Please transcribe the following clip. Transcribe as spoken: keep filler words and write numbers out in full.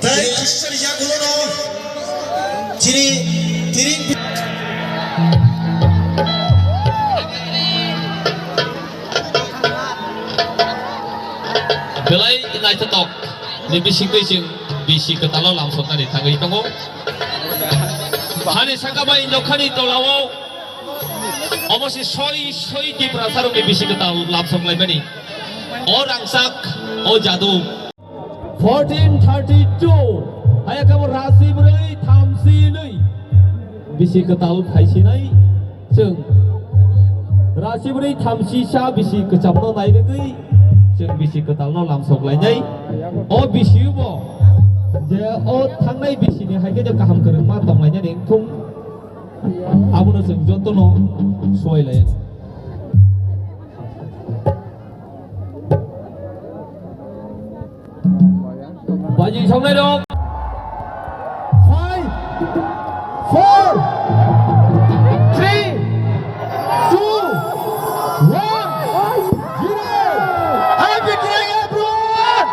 Tei aswk yagulono chini tiring belai naithotok ni bisingtwi chwng bisi kwtalo lamsoknani thangwi tongo. Hani saka bai nokhani tolao omo se soi soi Tiprasarokni bisi kwtal lamsok laimani. O rangchak, o jadu. Fourteen thirty-two, hai khe bo rasi brwi thamsi nwi bisi kwtal phaisinai chwng. Rasi brwi thamsi sa bisi kwchamno nairwgwi chwng bisi kwtalno lamsok lainai. O bisi bo je o thangnai bisini hai khe je kaham kwrwngma tonglainani wngthung. Abono chwng jotono suwai lai. Baji songnai rok. Five, four, three, two, one, zero. Happy Tiring everyone!